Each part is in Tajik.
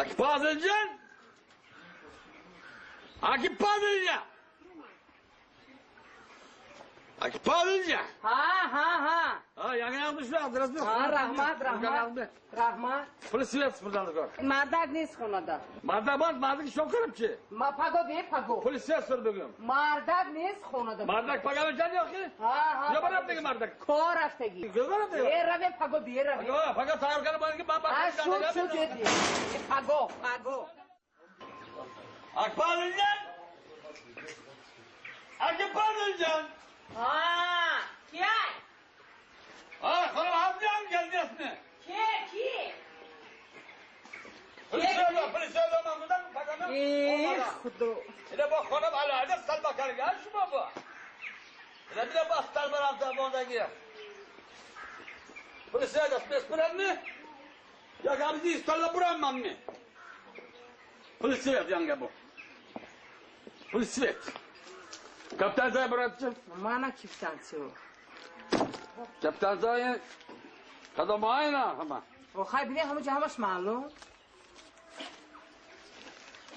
Аки Пазилҷон? Аки Пазилҷон? Аки Пазилҷон? Ҳа, ҳа, ҳа. Ҳа, ягон шуд, адрес. Ҳа, раҳмат, раҳмат. Раҳмат. Пули свет спурдан кор. Мардак нест хонада. Мардак боз мардак шом кардам чи? Ма паго бе паго. Пули свет сур бигӯям. Мардак нест хонада. Мардак пага мешад ё ки? Ҳа, ҳа. Ё барам дига мардак. Кор рафтагӣ. Кор рафтагӣ? Э, раве паго бе раве. Паго, паго тайёр кардам бояд ки ман ба. Ҳа, шуд, шуд, бе. Паго, паго. Аки Пазилҷон? Аки Пазилҷон? Ҳа, кияй? Ҳа, хонум ҳамҷон келдиасми? Ке, ки? Пули свет ман будам пагана. Э, худо. Ина бо хонум алоҳида салба карга шумо бо. Ина бина бо салба рафта мондаги. Пули свет аст меспурам-ми? Ё гамзи истолла бурам ман-ми? Пули свет янга бу. Пули свет. Капитан зай братчы. Мана кифтанчио. Капитан зай кадом айна ҳама. Охай бине ҳама ҷо ҳамаш маълум.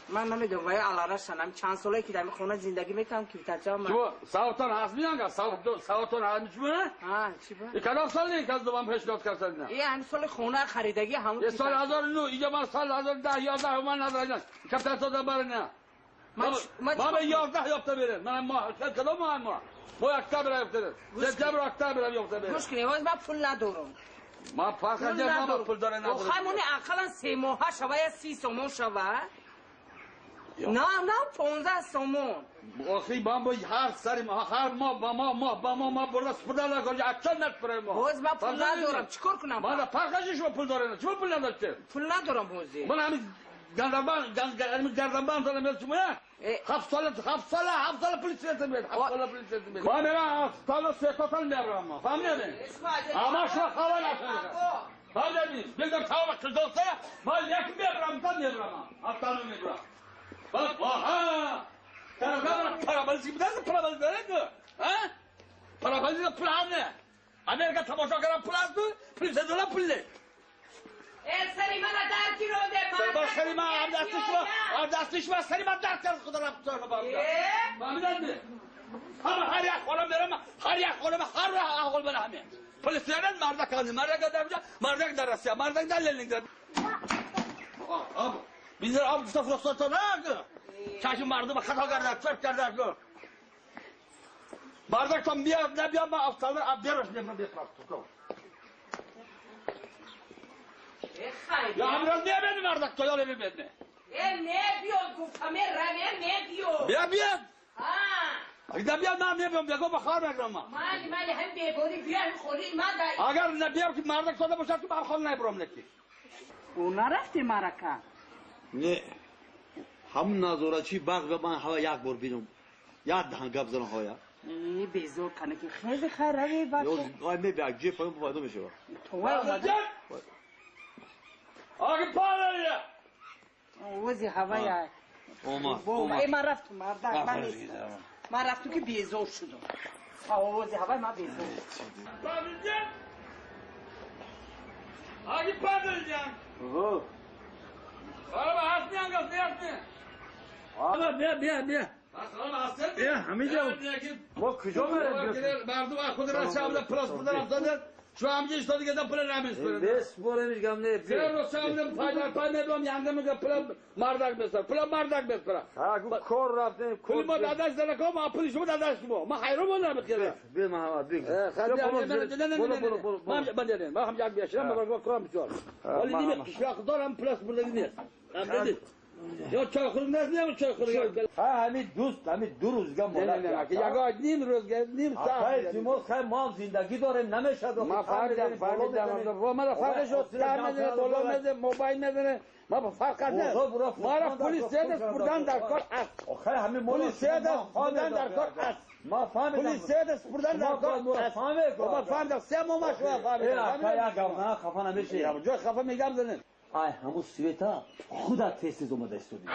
Ман намедонам вай алара шанам чанд солае ки дар ин хона зиндагӣ мекардам кифтанчио ман. Шумо савтон ҳаст миянга? Савтон ҳаст шумо? Ҳа, чӣ ба? И кадом сол не каз дувам пешниҳод карданд? Э, ҳамин соли хона харидагӣ ҳамон. Е сол 1009 иҷа ман сол 1010 11 ман надорам. Капитан сода барина. Ман ба 11 ёфта берем. Ман моҳ кадом моҳ мо? Моҳ октябр ёфта берем. Сентябр октябр ёфта берем. Гӯш кунед, ман пул надорам. Ман фарқ надорам, ман пул дорам надорам. Охай мони ақаллан 3 моҳа шава я 30 сомон шава. На, на, 15 сомон. Охи ман бо ҳар сари ҳар моҳ ба моҳ моҳ ба моҳ ман бурда спурда накор акча надпурам мо. Боз ман пул надорам, чӣ кор кунам? Ман фарқ шумо пул доред, чӣ пул надоред? Пул надорам ҳозир. Ман ҳамин гарданбанд дорам шумо 7 сола 7 сола 7 сола пул свет мед, 7 сола пул свет мед. Ман мерам 7 сола сетотан мебарам. Фаҳмидед? Ама шумо хабар накунед. Фаҳмидед? Бигзор тавба қилдоса, ман як мебарам, та мебарам. Ҳафтану мебарам. Бак, аҳа! Тарафдор параболик бидаз, параболик доред? Ҳа? Параболик пул ҳамне. Америка тамошо кардам пул аст, пул задала пул не. Э, сари мана дар киронде, ман. Сари ман ам дасти шумо, ам дасти шумо сари ман дар кард худо рафт то ба. Фаҳмидед? Ҳама ҳар як хона мерам, ҳар як хона ҳар аҳол ман ҳаме. Пул сияран мардак ҳаме, мардак дар мардак дар Россия, мардак дар Ленинград. Об, bizler avgustda ruxsat чашми мардума хато карда, чорт карда. Мардактон биёд, набиёд, ман афталар берош мебарам бепрафт. Я ҳамроз мебини мардакто ё намебини? Э, небиёд, гуфтам, раве небиёд. Бия биёд. Ҳа. Агар набиёд ман мебиём, бегоҳ ба хор мегирам ман. Майли, майли, ҳам бегоҳӣ биё, холи ман дар. Агар набиём ки мардак сода бошад, ки ман хол набарам леки. Ӯ нарафти марака? Не. Ҳамун назорачи бағ ба ман ҳава як бор бинам. Як даҳан гап занам ҳоя. Э, безор кана ки хеле хайр раве бача. Ой, мебия, ҷе паём пайдо мешава. Товай омада. Аги падария. Ози ҳавая. Омад. Э, ман рафтум, мардак, ман нестам. Ман рафтум ки безор шудам. Овози ҳавай ман безор. Падарҷон. Аги падарҷон. Ого. Ара ҳастни ангас неҳастни? Ана бия бия бия. Э, ҳамиҷа мо куҷо мерем? Мардум худ Россия буда плюс буда рафтанд. Шу ҳамҷа истоди гезам пула намеспорад. Беспорем гам не. Се Россия буда пайдар пай мебам янга мега пула мардак меспорад. Пула мардак меспорад. Ҳа, гу кор рафтем. Пули мо дадаш занако, ма пули шумо дадаш шумо. Ма хайрон мондам хела. Бе Муҳаммад, бе. Ман ман ҳам як бешам, ман корам бисёр. Вале дими қишлоқ дорам плюс бурдаги нест. Ҳам ё чойхӯр нест, не чойхӯр. Ҳа, ҳамин дӯст, ҳамин ду рӯзга молат. Яго ним рӯзга, ним соат. Хай, илтимос, хай, мо ҳам зиндагӣ дорем, намешад. Ма фаҳмидам, фаҳмидам. Мара фарқ шуд, сар мезанад, боло мезанад, мобайл мезанад. Ма фарқ нест. Мара пули седас бурдан дар кор аст. Хай, ҳамин пули седас бурдан дар кор аст. Ма фаҳмидам. Пули седас бурдан дар кор аст. Ма фаҳмидам, се моҳ ма шума фаҳмидам. Э, хай, як гап, на, хафа намеши. Ҷой хафа мегам занед. Ай, ҳамун света худат тез тез омада истоди.